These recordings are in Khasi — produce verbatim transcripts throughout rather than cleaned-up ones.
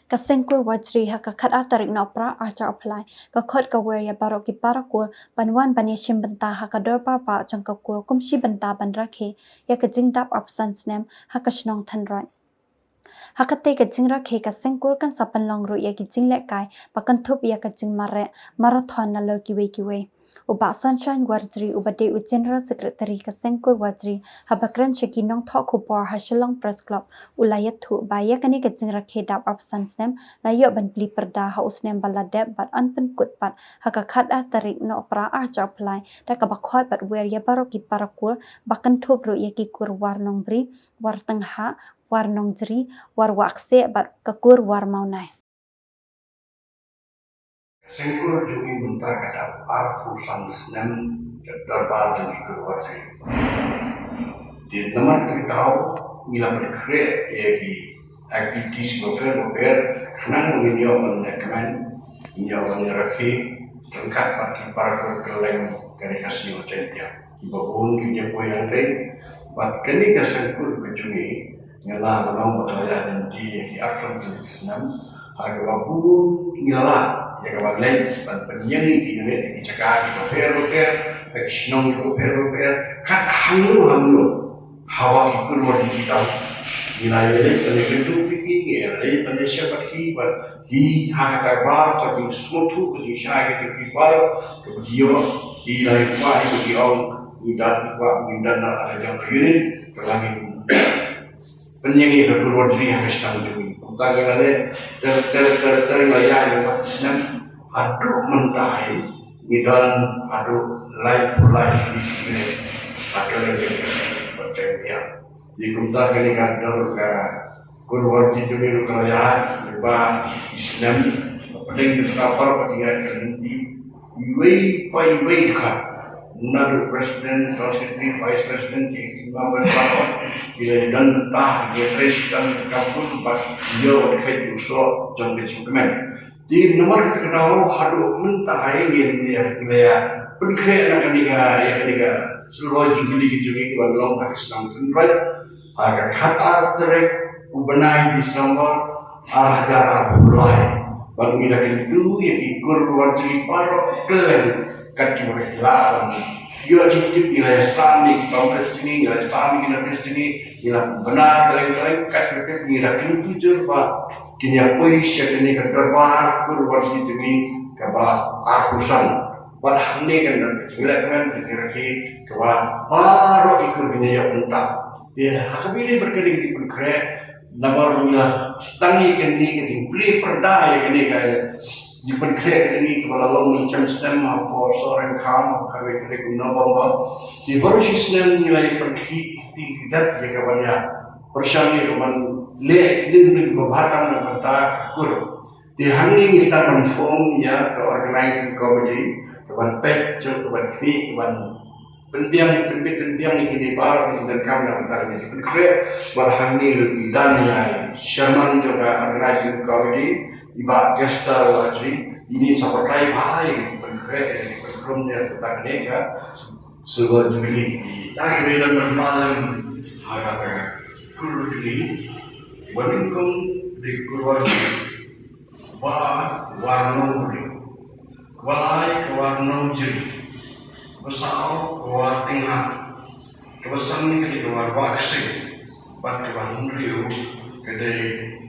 Ka Seng Kur Warjri ha ka khatar tarik Nohprah arhajar arphew lai ka khot ka wer ïa baroh ki para kur ban wan ban ïashim bynta ha ka dorbar bah jong ka kur kum shi bynta ban rakhe ïa ka jingdap arphew san snem ha ka shnong Thenroit. Ha katei ka jingrakhe ka Seng Kur kan sa pynlong ruh ïa ki jinglehkai ba kynthup ïa ka jingmareh marathon nalor kiwei kiwei. U Bah Sunshine Warjri uba dei u General Secretary ka Seng Kur Warjri haba kren sha ki nongthoh khubor ha Shillong Press Club u la ïathuh ba ïa kane ka jingrakhe dap arphew san snem la ïoh ban plie pyrda ha u snem ba la dep bad yn pynkut pat ha ka khatar tarik Nohprah arhajar arphew lai da kaba khot bad wer ïa baroh ki para kur ba kynthup ruh ïa ki kur War Nongbri, War Tynghah, War Nongjri, War Wahkseh bad ka kur War Mawnai. Ka Seng Kur jong ngi mynta ka dap arphew san snem ka dorbar jong ngi ka Kur Warjri. Te namar kata ka daw ngi la pynkhreh ïa ki activities bapher bapher khnang ba ngin ïoh ban ïakmen, ngin ïoh ban ïarakhe ryngkat bad ki para kur kylleng ka ri Khasi Jaiñtia. Kiba bun ki ïa poi hangtei bad kane ka Seng Kur ka jong ngi. Ngi la ban ong ba ka la ïaid lynti ïa ki arphew san snem ha kaba bun ngi la leit ïa kaba leit ban pynïeng ïa ki unit ïa ki jaka kiba pher bapher ha ki shnong kiba pher bapher. Kat hangno hangno haba ki kur Warjri ki don ngi la ïaleit ban ïakynduh ïa ki, ngi la ïaleit ban ïashah bad ki bad ki ha kata ka bar ka jingsngewthuh ka jingshai ka jong ki bar kaba ki ïoh ki la ïa kwah ïa ki ong ngi don kwah ngi don na ka jong ka unit kaba ngi pynïeng ïa ka Kur Warjri ha ka shnong jong ngi. Kumta ngi la leh ter ter ter ter ngi la ïaid arphew san snem haduh mynta hi ngi don haduh laiphew lai tylli ki unit ha kylleng ka Jaiñtia. Te kumta kane ka dor ka Kur Warjri jong ngi ruh ka la ïaid lypa ki snem. Hapdeng jong kata baroh ka jingïaid ka lynti iwei pa iwei dkhot, naduh president, secretary, vice president, ki members baroh ki la ïadon bynta, ki la trei shitom ka kam kur bad ki ïoh ban kheit ïa u soh jong ka jingkmen. Te namar kata ka daw haduh mynta ha ïa ngi ngi ngi ïa pynkhreh na kane ka ïa kane ka Silver Jubilee ka jong ngi kaba long ha ka shnong Tynroit ha ka khatar tarik u bnai December ar hajar arphew lai. Bad ngi la kyntu ïa ki kur Warjri baroh kylleng kat kiba ki lah ban ïoh jingtip. Ngi la ïa sam ïa ki pamphlets jong ngi, ngi la ïa sam ïa ki notice jong ngi, ngi la pynbna kylleng kylleng kat kiba ki ngi la kyntu jur ba kin ïa poi sha kane ka dorbar kur Warjri jong ngi kaba arphew san. Bad hangne kan don ka jingleh kmen ka jingrakhe kaba baroh ki kur kin ïa ïoh bynta. Te ha kaba ïadei bad kane ka jingpynkhreh namar ngi la sdang ïa kane ka jingplie pyrda ïa kane ka jingpynkhreh ka jong ngi kaba la long mynshem snem ha por Sohryngkham ha ka khatar tarik November. Te baroh shi snem ngi la ïa pynkhih kti kjat ïa ka ban ïa pyrshang ïa ka ban leh lynti kaba bha tam na ka bynta ka kur. Te hangne ngi sdang ban form ïa ka organizing committee ka ban peit jong ka ban khmih ka ban pynbiang pynbit pynbiang ïa kine baroh ki jingdonkam na ka bynta ka jingpynkhreh. Bad hangne ruh ngi don ïa chairman jong ka organizing committee i Bah Kester Warjri. Ine i sa batai bha ïa ka jingpynkhreh ïa ka jingpynkhrum ïa ka bynta kane ka Silver Jubilee. Ïa ki ba ïadon bad Malem ha kata ka kur Jubilee. Ba nyngkong dei ka kur Warjri. Ba War Nongbri. Kaba lai ka War Nongjri. Kaba saw ka War Tynghah. Kaba san ka dei ka War Wahkseh. Bad kaba hynriew ka dei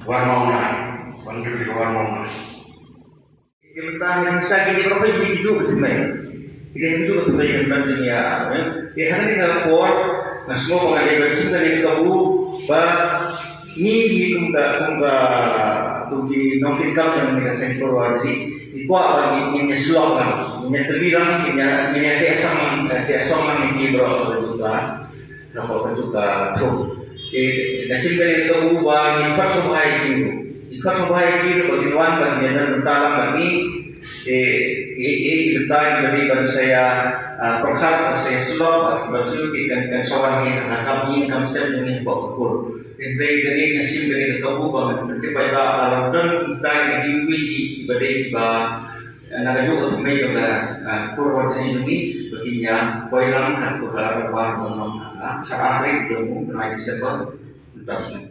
War Mawnai. Kaba hynriew ka dei ka War Mawnai. Ki mynta ha jingshai kine baroh ki dei kijuh ki thymmai. Ki dei kijuh ki thymmai ki mynta jingïa. Te ha kane ka por nga sngew ba nga dei ban shim kane ka kabu ba ngi ngi kum ka kum ka kum ki nongkitkam jong kane ka Seng Kur Warjri. Ngi kwah ba ngi ngin ïa shlok lang, ngin ïa tylli lang, ngin ïa ngin ïa teh song lang, teh song lang ïa ki baroh ka jingïa. Hapoh ka jong ka thung. Te nga shim kane ka kabu ba ngi khot sngewbha ïa ki ruh. Ngi khot sngewbha ïa ki ruh ba kin wan ba kin ïa don bynta lang bad ngi. Te ki ei ei ki bynta kiba dei ban sa ïa pyrkhat ban sa ïa shlok bad kiba shu ki kan kan sa wan ngi ha ka kam ïing kam sem jong ngi hapoh ka kur. Te hynrei kane nga shim kane ka kabu ba ngan pyntip paidbah ba la don bynta kiba dei kiba dei kiba Na ka juh ka thymmai jong ka Kur Warjri jong ngi ba kin ïa poi lang ha ka dorbar ba long ha ka khatar tarik jong u bnai December. Tang shen.